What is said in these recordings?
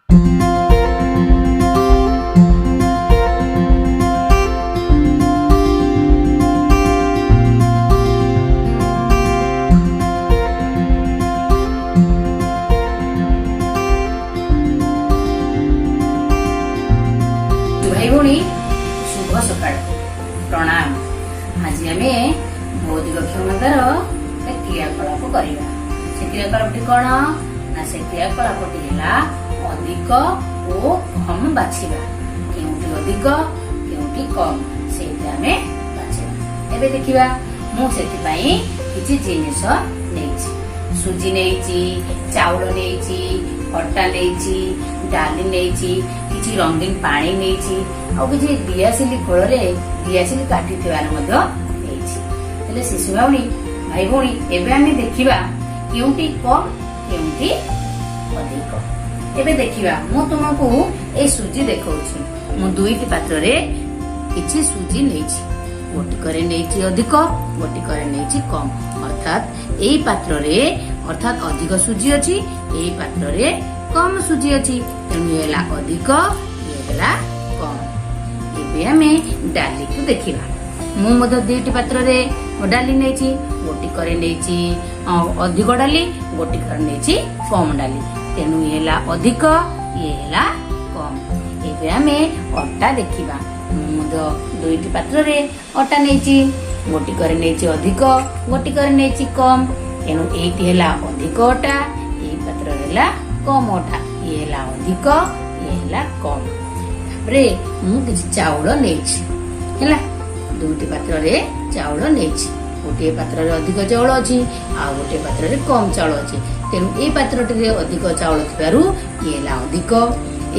ଭାଇ ଭଉଣୀ, ଶୁଭ ସକାଳ, ପ୍ରଣାମ। ଆଜି ଆମେ ବୌଦ୍ଧିକ କ୍ଷମତାର କ୍ରିୟାକଳାପ କରିବା। ସେ କ୍ରିୟାକଳାପଟି କଣ ନା, ସେ କ୍ରିୟାକଳାପଟି ହେଲା ଅଧିକ ଓ କମ ବାଛିବା। କେଉଁଠି ଅଧିକ, କେଉଁଠି କମ, ସେଇଟା ଆମେ ବାଛିବା। ଏବେ ଦେଖିବା, ମୁଁ ସେଥିପାଇଁ କିଛି ଜିନିଷ ନେଇଛି। ସୁଜି ନେଇଛି, ଚାଉଳ ନେଇଛି, ଅଟା ନେଇଛି, ଡାଲି ନେଇଛି, କିଛି ରଙ୍ଗୀନ ପାଣି ନେଇଛି ଆଉ କିଛି ଦିଆସିଲି ଖୋଳରେ ଦିଆସିଲି କାଠି ଥିବାର ମଧ୍ୟ ନେଇଛି। ହେଲେ ଶିଶୁ ଭଉଣୀ, ଭାଇ ଭଉଣୀ, ଏବେ ଆମେ ଦେଖିବା କେଉଁଠି କମ, କେଉଁଠି ଅଧିକ। ଏବେ ଦେଖିବା, ମୁଁ ତୁମକୁ ଏଇ ସୁଜି ଦେଖଉଛି। ମୁଁ ଦୁଇଟି ପାତ୍ରରେ କିଛି ସୁଜି ନେଇଛି। ଗୋଟିକରେ ନେଇଛି ଅଧିକ, ଗୋଟିକରେ ନେଇଛି କମ। ଅର୍ଥାତ୍ ଏଇ ପାତ୍ରରେ ଅର୍ଥାତ୍ ଅଧିକ ସୁଜି ଅଛି, ଏଇ ପାତ୍ରରେ କମ ସୁଜି ଅଛି। ତେଣୁ ଇଏ ହେଲା ଅଧିକ, ଇଏ ହେଲା କମ। ଏବେ ଆମେ ଡାଲିକୁ ଦେଖିବା। ମୁଁ ମଧ୍ୟ ଦୁଇଟି ପାତ୍ରରେ ଡାଲି ନେଇଛି। ଗୋଟିକରେ ନେଇଛି ଅଧିକ ଡାଲି, ଗୋଟିକରେ ନେଇଛି କମ ଡାଲି। ତେଣୁ ଇଏ ହେଲା ଅଧିକ, ଇଏ ହେଲା କମ। ଏବେ ଆମେ ଅଟା ଦେଖିବା। ମୁଁ ମଧ୍ୟ ଦୁଇଟି ପାତ୍ରରେ ଅଟା ନେଇଛି। ଗୋଟିକରେ ନେଇଛି ଅଧିକ, ଗୋଟିକରେ ନେଇଛି କମ। ତେଣୁ ଏଇଟି ହେଲା ଅଧିକ ଅଟା, ଏଇ ପାତ୍ରରେ ହେଲା କମ ଅଟା। ଇଏ ହେଲା ଅଧିକ, ଇଏ ହେଲା କମ। ତାପରେ ମୁଁ କିଛି ଚାଉଳ ନେଇଛି। ହେଲା, ଦୁଇଟି ପାତ୍ରରେ ଚାଉଳ ନେଇଛି। ଗୋଟିଏ ପାତ୍ରରେ ଅଧିକ ଚାଉଳ ଅଛି ଆଉ ଗୋଟିଏ ପାତ୍ରରେ କମ ଚାଉଳ ଅଛି। ତେଣୁ ଏଇ ପାତ୍ରଟିରେ ଅଧିକ ଚାଉଳ ଥିବାରୁ ଇଏ ହେଲା ଅଧିକ,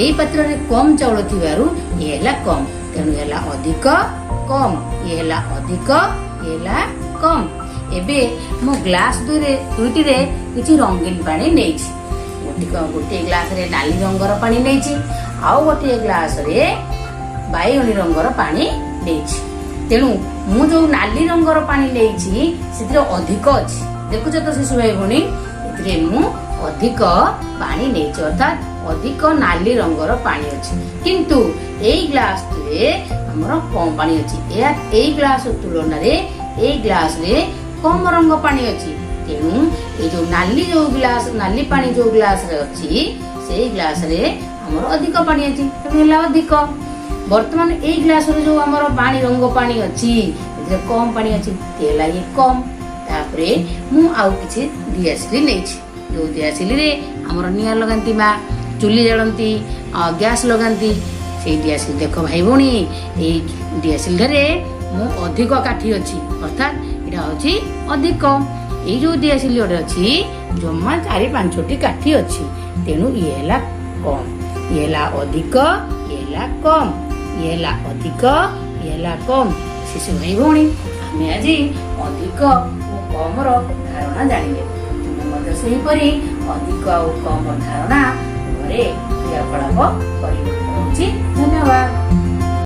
ଏଇ ପାତ୍ରରେ କମ ଚାଉଳ ଥିବାରୁ ଇଏ ହେଲା କମ। ତେଣୁ ଇଏ ହେଲା ଅଧିକ, କମ। ଇଏ ହେଲା ଅଧିକ, ଇଏ ହେଲା କମ। ଏବେ ମୁଁ ଗ୍ଲାସ ଦୁଇଟିରେ କିଛି ରଙ୍ଗୀନ ପାଣି ନେଇଛି। ଗୋଟିଏ ଗ୍ଲାସରେ ନାଲି ରଙ୍ଗର ପାଣି ନେଇଛି ଆଉ ଗୋଟିଏ ଗ୍ଲାସରେ ବାଇଗଣୀ ରଙ୍ଗର ପାଣି ନେଇଛି। ତେଣୁ ମୁଁ ଯୋଉ ନାଲି ରଙ୍ଗର ପାଣି ନେଇଛି, ସେଥିରେ ଅଧିକ ଅଛି। ଦେଖୁଛ ତ ଶିଶୁ ଭାଇ ଭଉଣୀ, ଏଥିରେ ମୁଁ ଅଧିକ ପାଣି ନେଇଛି, ଅର୍ଥାତ୍ ଅଧିକ ନାଲି ରଙ୍ଗର ପାଣି ଅଛି। କିନ୍ତୁ ଏଇ ଗ୍ଲାସରେ ଆମର କମ ପାଣି ଅଛି। ଏହା ଏଇ ଗ୍ଲାସ ତୁଳନାରେ ଏଇ ଗ୍ଲାସରେ କମ ରଙ୍ଗ ପାଣି ଅଛି। ତେଣୁ ଏଇ ଯୋଉ ନାଲି ଯୋଉ ଗ୍ଲାସ, ନାଲି ପାଣି ଯୋଉ ଗ୍ଲାସରେ ଅଛି, ସେଇ ଗ୍ଲାସରେ ଆମର ଅଧିକ ପାଣି ଅଛି। ତେଣୁ ହେଲା ଅଧିକ। ବର୍ତ୍ତମାନ ଏଇ ଗ୍ଲାସରେ ଯୋଉ ଆମର ପାଣି ରଙ୍ଗ ପାଣି ଅଛି, ଏଥିରେ କମ ପାଣି ଅଛି, ହେଲା ଇଏ କମ। ତାପରେ ମୁଁ ଆଉ କିଛି ଦିଆସିଲି ନେଇଛି। ଯୋଉ ଦିଆସିଲିରେ ଆମର ନିଆଁ ଲଗାନ୍ତି, ମା ଚୁଲି ଜାଳନ୍ତି, ଗ୍ୟାସ୍ ଲଗାନ୍ତି, ସେଇ ଦିଆସିଲି। ଦେଖ ଭାଇ ଭଉଣୀ, ଏଇ ଦିଆସିଲିରେ ମୁଁ ଅଧିକ କାଠି ଅଛି, ଅର୍ଥାତ୍ ଏଇଟା ହଉଛି ଅଧିକ। ଏଇ ଯୋଉ ଦିଆସିଲି ଗୋଟେ ଅଛି, ଜମା ଚାରି ପାଞ୍ଚଟି କାଠି ଅଛି। ତେଣୁ ଇଏ ହେଲା କମ। ଇଏ ହେଲା ଅଧିକ, ଇଏ ହେଲା କମ। ଇଏ ହେଲା ଅଧିକ, ଇଏ ହେଲା କମ। ଶିଶୁ ଭାଇ ଭଉଣୀ, ଆମେ ଆଜି ଅଧିକ ଓ କମର ଧାରଣା ଜାଣିଲେ। ତୁମେ ମଧ୍ୟ ସେହିପରି ଅଧିକ ଆଉ କମ ଧାରଣା ଘରେ କ୍ରିୟାକଳାପ କରିବ। ରହୁଛି, ଧନ୍ୟବାଦ।